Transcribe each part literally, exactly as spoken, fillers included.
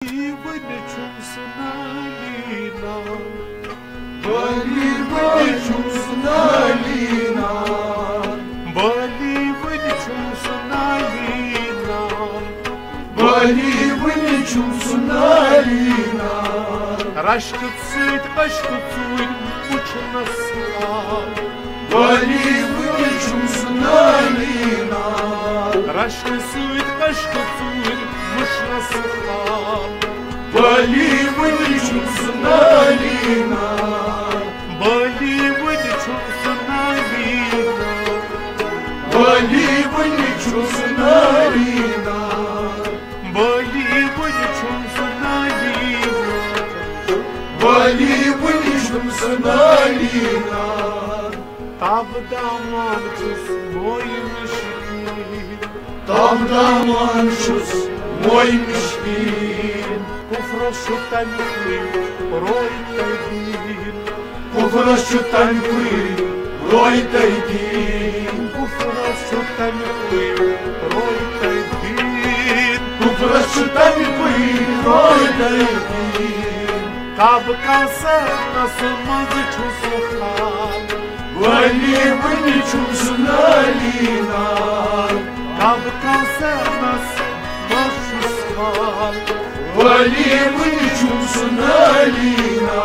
وٕنہِ چھُم سُہ نالینا۔ بٲلی وٕنہِ چھُم سُہ نالینا۔ بٲلی وٕنہِ چھُم سُہ نالینا۔ بٲلی وٕنہِ چھُم سُہ نالینا۔ رشکہٕ سۭتۍ اشکہٕ ژوٗرِ وٕچھنس آو۔ بٲلی وٕنہِ چھُم سُہ نالینا۔ رشکہٕ سۭتۍ اشکہٕ ژوٗرِ وٕچھنس آو۔ بٲلی وٕنہِ چھُم سُہ نالینا۔ بٲلی وٕنہِ چھُم سُہ نالینا۔ بٲلی وٕنہِ چھُم سُہ نالینا۔ بٲلی وٕنہِ چھُم سُہ نالینا۔ بٲلی وٕنہِ چھُم سُہ نالینا۔ تابہٕ دامان چھُس مویہِ مِشکیٖن۔ تابہٕ دامان چھُس مویہِ مِشکیٖن۔ کُفرس چھُ تَمیُکُے روے تۄہہِ دیٖن۔ کُفرس چھُ تَمیُکُے روے تۄہہِ دیٖن۔ کُفرس چھُ تَمیُکُے روے تۄہہِ دیٖن۔ کُفرس چھُ تَمیُکُے روے تۄہہِ دیٖن۔ کعبہٕ کاسنس منٛز چھُ سُہ خال۔ ولی وٕنہِ چھُم سُہ نالینا۔ کعبہٕ کاسنس منٛز چھُ سُہ خال۔ ولی وٕنہِ چھُم سُہ نالینا۔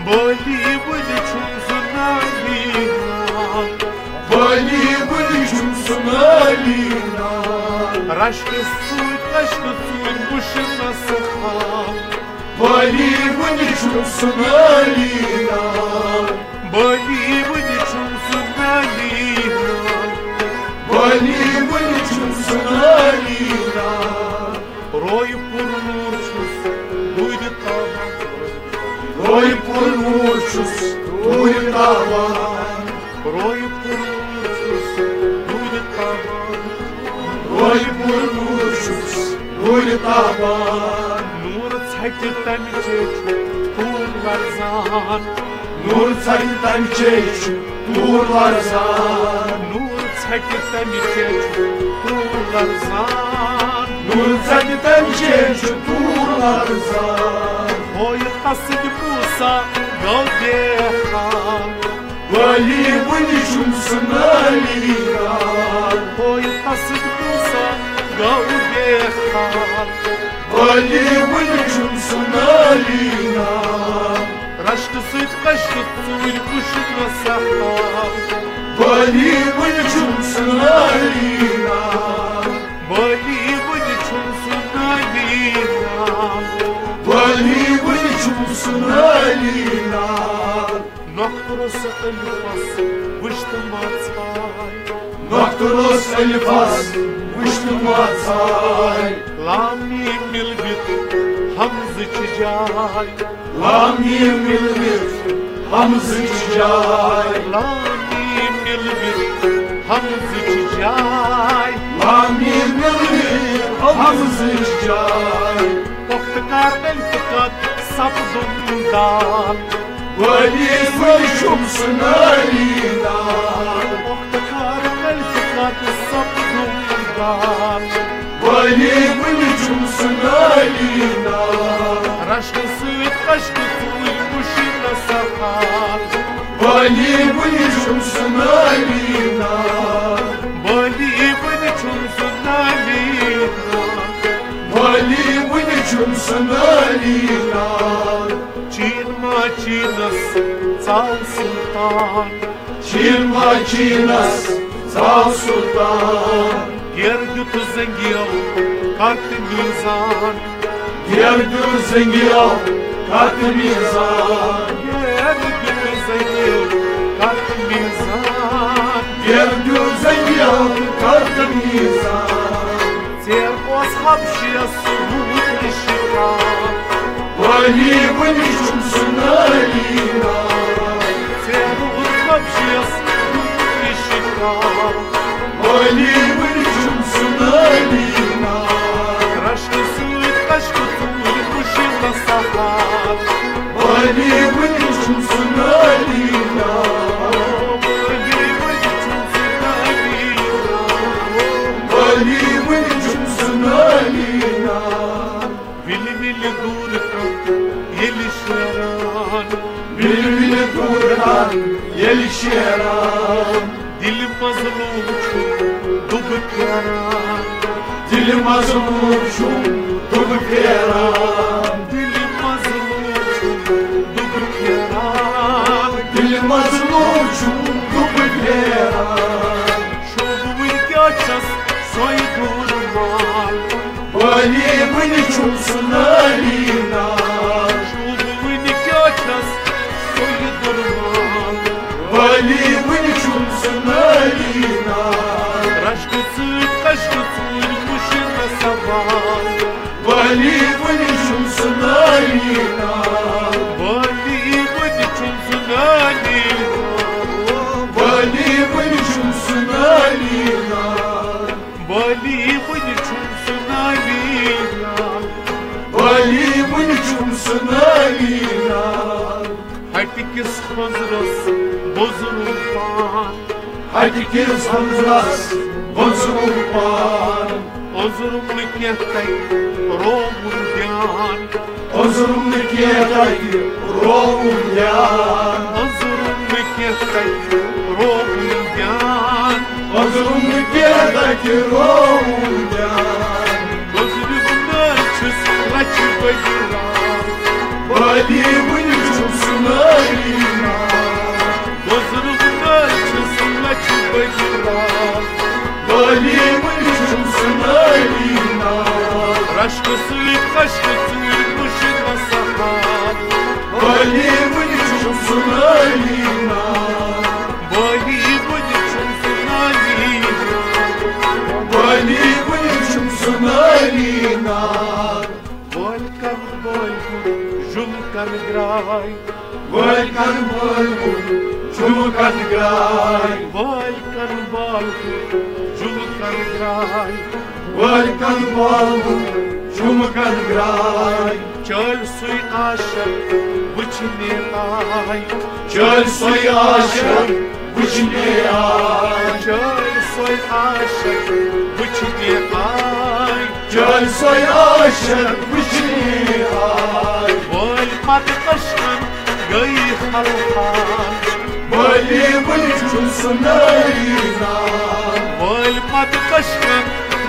بٲلی وٕنہِ چھُم سُہ نالینا۔ بٲلی وٕنہِ چھُم سُہ نالینا۔ رشکہٕ سۭتۍ رشکہٕ ژوٗرِ وٕچھنس خال۔ بٲلی وٕنہِ چھُم سُہ نالینا۔ بٲلی وٕنہِ چھُم سُہ نالینا۔ بٲلی وٕنہِ چھُم سُہ نالینا۔ روے پُر نوٗر چھُس دوٗرِ تابان۔ روے پُر نوٗر چھُس دوٗرِ تابان۔ روے پُر نوٗر چھُس دوٗرِ تابان۔ روے پُر نوٗر چھُس دوٗرِ تابان۔ نوٗر ژھٹہِ تَمہِ چے چھُ کوٗر لرزان۔ نوٗر ژھٹہِ تَمہِ چے چھُ کوٗر لرزان۔ نوٗر ژھٹہِ تَمہِ چے چھُ کوٗر لرزان۔ نوٗر ژھٹہِ تَمہِ چے چھُ کوٗر لرزان۔ ہویہِ قصٕدِ موسیٰ گوٚو بے حال۔ ولی وٕنہِ چھُم سُہ نالینا۔ ہویہِ قصٕدِ موسیٰ گوٚو بے حال۔ ولی وٕنہِ چھُم سُہ نالینا۔ رشکہٕ سۭتۍ کشکہٕ ژوٗرِ وٕچھنس خال۔ ولی وٕنہِ چھُم سُہ نالینا۔ بٲلی وٕنہِ چھُم سُہ نالینا۔ بٲلی وٕنہِ چھُم سُہ نالینا۔ نۄقطہٕ روٚس الفس وٕچھ تہٕ ما ژھاے۔ نۄقطہٕ روٚس الفس وٕچھ تہٕ ما ژھاے۔ لام میٖم مِلوِتھ ہمزٕچ جاے۔ لام میٖم مِلوِتھ ہمزٕچ جاے۔ لام میٖم مِلوِتھ ہمزٕچ جاے۔ لام میٖم مِلوِتھ ہمزٕچ جاے۔ پۄختہٕ کر الفہٕ قد سپدُن دال۔ ولی وٕنہِ چھُم سُہ نالینا۔ پۄختہٕ کر الفہٕ قد سپدُن دال۔ ولی وٕنہِ چھُم سُہ نالینا۔ رشکہٕ سۭتۍ کشکہٕ ژوٗرِ وٕچھنس خال۔ ولی وٕنہِ چھُم سُہ نالینا۔ ولی وٕنہِ چھُم سُہ نالینا۔ ولی وٕنہِ چھُم سُہ نالینا۔ چین ما چینس ژاو سلطان۔ چین ما چینس ژاو سلطان۔ گیرٕ دیُت زنگیو کتھ میزان۔ گیرٕ دیُت زنگیو کتھ میزان۔ گیرٕ دیُت زنگیو کتھ میزان۔ گیرٕ دیُت زنگیو کتھ میزان۔ ژیر اوس حبشیس روٗد شِکار۔ ولی وٕنہِ چھُم سُہ نالینا۔ ژیر اوس حبشیس روٗد شِکار۔ ولی وٕنہِ چھُم سُہ نالینا۔ رشکہٕ سۭتۍ کشکہٕ ژوٗرِ وٕچھنس خال۔ ولی وٕنہِ چھُم سُہ نالینا۔ ولی وٕنہِ چھُم سُہ نالینا۔ ولی وٕنہِ چھُم سُہ نالینا۔ وِلہِ ییٚلہِ دوٗر کانٛہہ ییٚلہِ شیران، بِلہِ بِلہِ دوٗر کانٛہہ ییٚلہِ شیران۔ دِلہِ مظلوٗم چھُ دُبہٕ پھیران۔ دِلہِ مظلوٗم چھُ دُبہٕ پھیران۔ دِلہِ مظلوٗم چھُ دُبہٕ پھیران۔ دِلہِ مظلوٗم چھُ دُبہٕ پھیران۔ شوبہٕ وٕنۍ کیٛاہ چھَس سۄے دوٗر مال۔ بٲلی وٕنہِ چھُم سُہ نٲلی نال۔ شوبہٕ وٕنہِ کیٛاہ چھَس سۄے دوٗر مال۔ بٲلی وٕنہِ چھُم سُہ نٲلی نال۔ رشکہٕ سۭتۍ کشکہٕ ژوٗرِ مُشہِ نہ سوال۔ بٲلی وٕنہِ چھُم سُہ نٲلی نال۔ بٲلی وٕنہِ چھُم سُہ نٲلی نال۔ بٲلی وٕنہِ چھُم سُہ نٲلی نال۔ بٲلی وٕنہِ چھُم سُہ نٲلی نال۔ بٲلی وٕنہِ چھُم سُہ نٲلی نال۔ ہٹہِ کِس خٔزرس بوزرُم پان۔ ہٹہِ کِس خٔزرس بوزرُم پان۔ اوزرُم نہٕ کینٛہہ تَتہِ رووُم دیان۔ اوزرُم نہٕ کینٛہہ تَتہِ رووُم دیان۔ اوزرُم نہٕ کینٛہہ تَتہِ رووُم دیان۔ اوزرُم نہٕ کینٛہہ تَتہِ رووُم دیان۔ گۄزرِ ہُنٛد چھُس لَچھِ بٔدِ راتھ۔ بٲلی وٕنہِ چھُم سُہ نٲلی نال۔ گۄزرِ ہُنٛد چھُس لَچھِ بٔدِ راتھ۔ بٲلی وٕنہِ چھُم سُہ نٲلی نال۔ رشکہٕ سۭتۍ کشکہٕ ژوٗرِ مُشہِ نہ سوال۔ بٲلی وٕنہِ چھُم سُہ نٲلی نال۔ بٲلی وٕنہِ چھُم سُہ نٲلی نال۔ بٲلی وٕنہِ چھُم سُہ نٲلی نال۔ وٲلۍ کَن بٲلۍ ہُنٛد جُل کَن گرٛاے۔ وٲلۍ کَن بٲلۍ ہُنٛد جُل کَن گرٛاے۔ وٲلۍ کَن بال ہُنٛد جُل کَن گرٛاے۔ وٲلۍ کَن بال ہُنٛد جُل کَن گرٛاے۔ چٲلۍ سُے عاشق وٕچھنہِ آے۔ چٲلۍ سُے عاشق وٕچھنہِ آے۔ چٲلۍ سُے عاشق وٕچھنہِ آے۔ چٲلۍ سُے عاشق وٕچھنہِ آے۔ وٲلۍ پتہٕ کشکن گٔے خلخال۔ بٲلی وٕنہِ چھُم سُہ نٲلی نال۔ وٲلۍ پتہٕ کشکن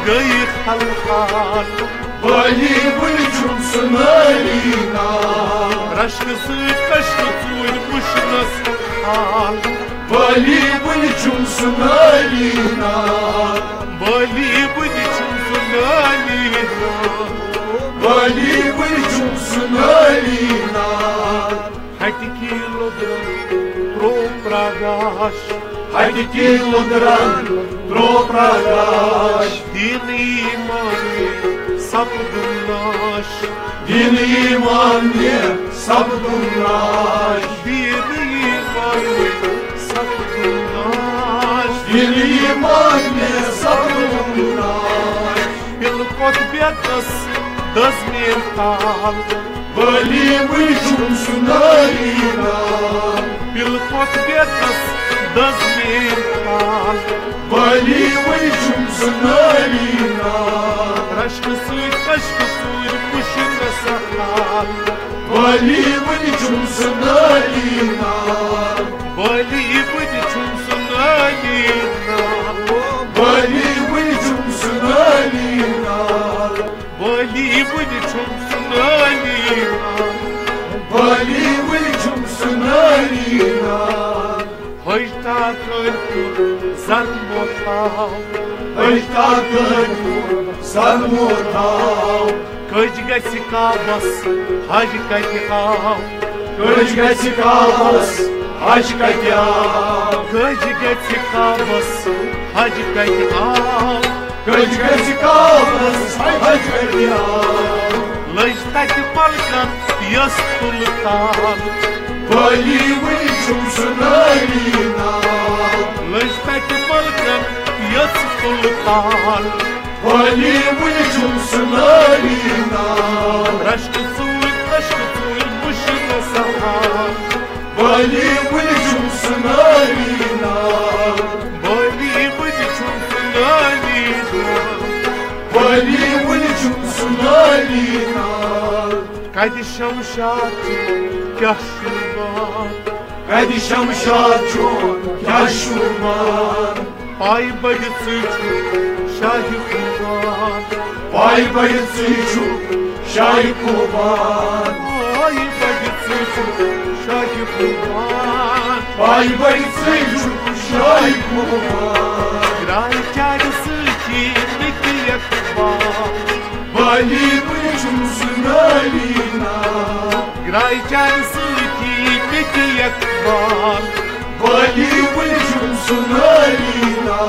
گٔے خلخال۔ بٲلی وٕنہِ چھُم سُہ نٲلی نال۔ رشکہٕ سۭتۍ کشکہٕ ژوٗرِ مُشہِ نہ سوال۔ بٲلی وٕنہِ چھُم سُہ نٲلی نال۔ بٲلی وٕنہِ چھُم سُہ نٲلی نال۔ بٲلی وٕنہِ چھُم سُہ نٲلی نال۔ ہٹہِ کی لوٚدرن ترٛوو پرٛاگاش۔ ہٹہِ کی لوٚدرن ترٛوو پرٛاگاش۔ دیٖنہٕ ایٖمان سپدُن ناش۔ دیٖنہٕ ایٖمان سپدُن ناش۔ دیٖنہٕ ایٖمان سپدُن ناش۔ دیٖنہٕ ایٖمان سپدُن ناش۔ پِلہٕ کۄٹھ بیتس دٔزمیر تال۔ بٲلی وٕنہِ چھُم سُہ نٲلی نال۔ پِلہٕ کۄٹھ بیتس دٔزمیر تال۔ بٲلی وٕنہِ چھُم سُہ نٲلی نال۔ رشکہٕ سۭتۍ کشکہٕ ژوٗرِ مُشہِ نہ سوال۔ بٲلی وٕنہِ چھُم سُہ نٲلی نال۔ بٲلی وٕنہِ چھُم سُہ نٲلی نال۔ بٲلی وٕنہِ چھُم سُہ نٲلی نال۔ بٲلی وٕنہِ چھُم سُہ نٲلی نال۔ بٲلی وٕنہِ چھُم سُہ نٲلی نال۔ حج تاکن کوٚر زر موتاو۔ حج تاکن کوٚر زر موتاو۔ کٔج گژھِ کعبس حج کتہِ آو۔ کٔج گژھِ کعبس حج کتہِ آو۔ کٔج گژھِ کعبس حج کتہِ آو۔ کٔج گژھِ کعبس حج کتہِ آو۔ لٔج تتہِ ملکن یۄس تُلہٕ تال۔ بٲلی وٕنہِ چھُم سُہ نٲلی نال۔ لٔج تتہِ ملکن یۄس تُلہٕ تال۔ بٲلی وٕنہِ چھُم سُہ نٲلی نال۔ رشکہٕ ژوٗرِ، رشکہٕ ژوٗرِ مُشہِ نہ سوال۔ بٲلی وٕنہِ چھُم سُہ نٲلی نال۔ بٲلی وٕنہِ چھُم سُہ نٲلی نال۔ بٲلی وٕنہِ چھُم سُہ نٲلی نال۔ کتہِ شمشاد چھُ، کیٛاہ شوٗبان؟ کتہِ شمشاد چھُ، کیٛاہ شوٗبان؟ پایہِ بٔڈِ ژٕے چھُ شاہہِ خوبان۔ پایہِ بٔڈِ ژٕے چھُ شاہہِ خوبان۔ پایہِ بٔڈِ ژٕے چھُ شاہہِ خوبان۔ پایہِ بٔڈِ ژٕے چھُ شاہہِ خوبان۔ درٛاے چارِ سۭتی مےٚ تہِ اقبال۔ بالی وُڈ چھُم سُہ نٲلی ناو۔ گرٛاے چانہِ سۭتی مےٚ تہِ اقبال۔ بالی وُڈ چھُم سُہ نٲلی ناو۔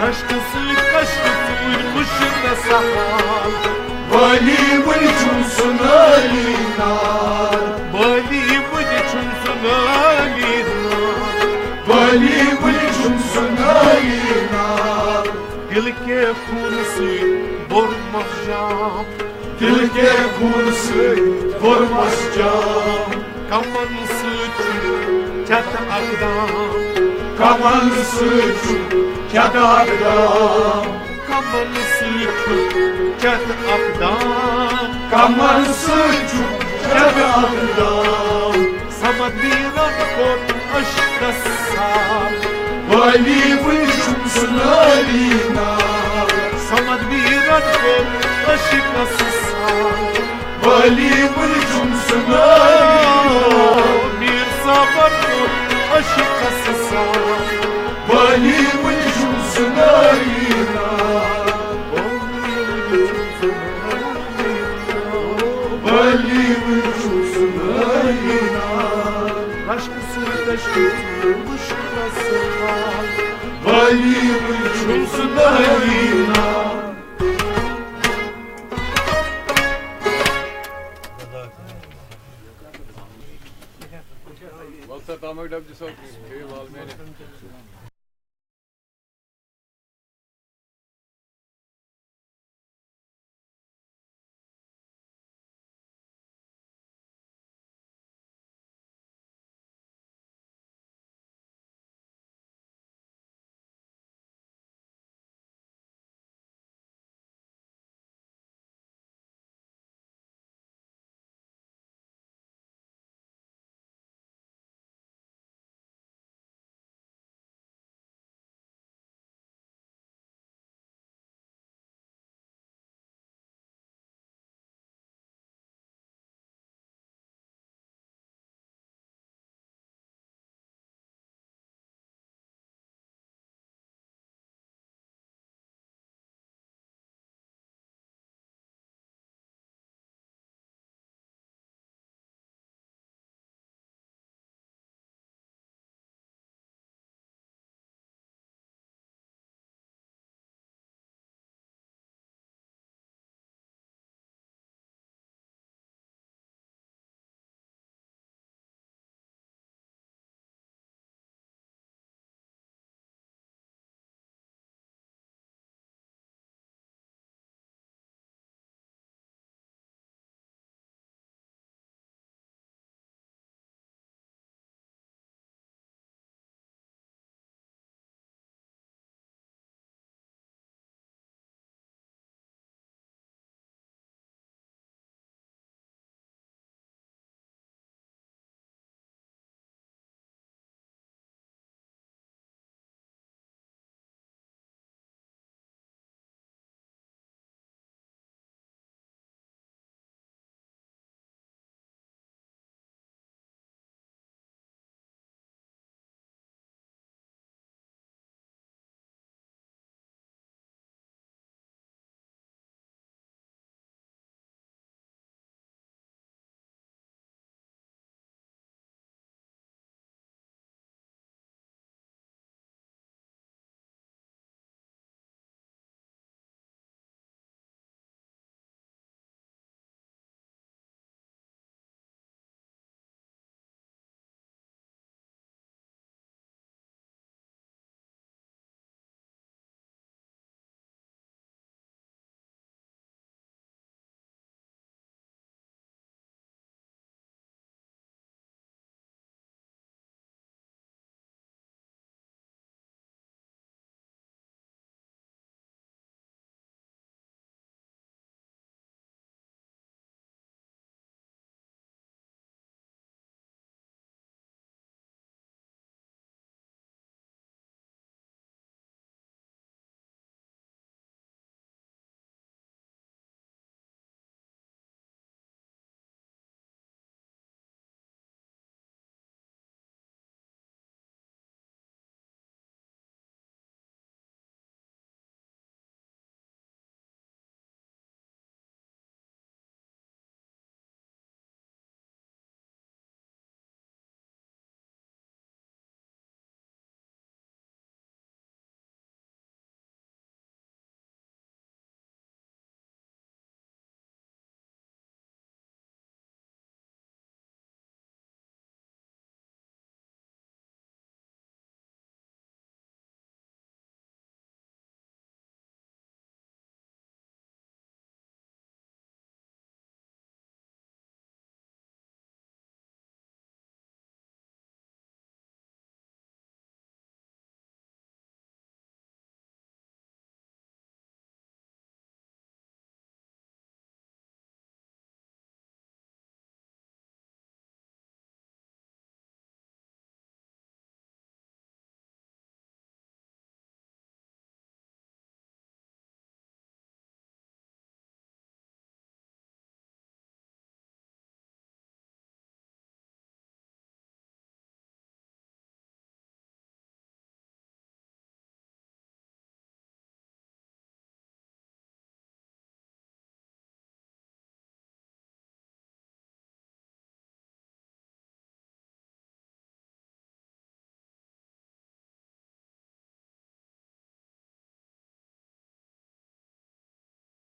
رشکہٕ سۭتۍ کشکہٕ ژوٗرِ مُشکہٕ سہال۔ بالی وُڈ چھُم سُہ نٲلی ناو۔ بالی وُڈ چھُم سُہ نٲلی ناو۔ بالی وُڈ چھُم سُہ نٲلی ناو۔ دل کے خون سۭتۍ بوٚر مس جام۔ دل کے خون سۭتۍ بوٚر مس جام۔ کمن سۭتۍ چھُ چتہٕ اقدام۔ کمن سۭتۍ چھُ چتہٕ اقدام۔ کمن سۭتۍ چھُ چتہٕ اقدام۔ کمن سۭتۍ چھُ چتہٕ اقدام۔ صمد ویرن کوٚر عشقس سال۔ بالی وُڈ چھُم سُہ نٲلی ناو۔ صمد ویرن کوٚر عشقس سال۔ بالی وُڈ چھُم سُہ نٲلی ناو۔ میر صٲبن کوٚر عشقس سال۔ بالی وُڈ چھُم سُہ نٲلی ناو۔ بالی وُڈ چھُم سُہ نٲلی ناو۔ بالی وُڈ چھُم سُہ نٲلی ناو۔ رشکہٕ سۭتۍ لشکہٕ ژوٗرِ مُشکہٕ سہال۔ بالی وُڈ چھُم سُہ نٲلی ناو۔ وَلہٕ سا، تامَکھ ڈَبہٕ دِ سا بیٚیہِ لال محنت۔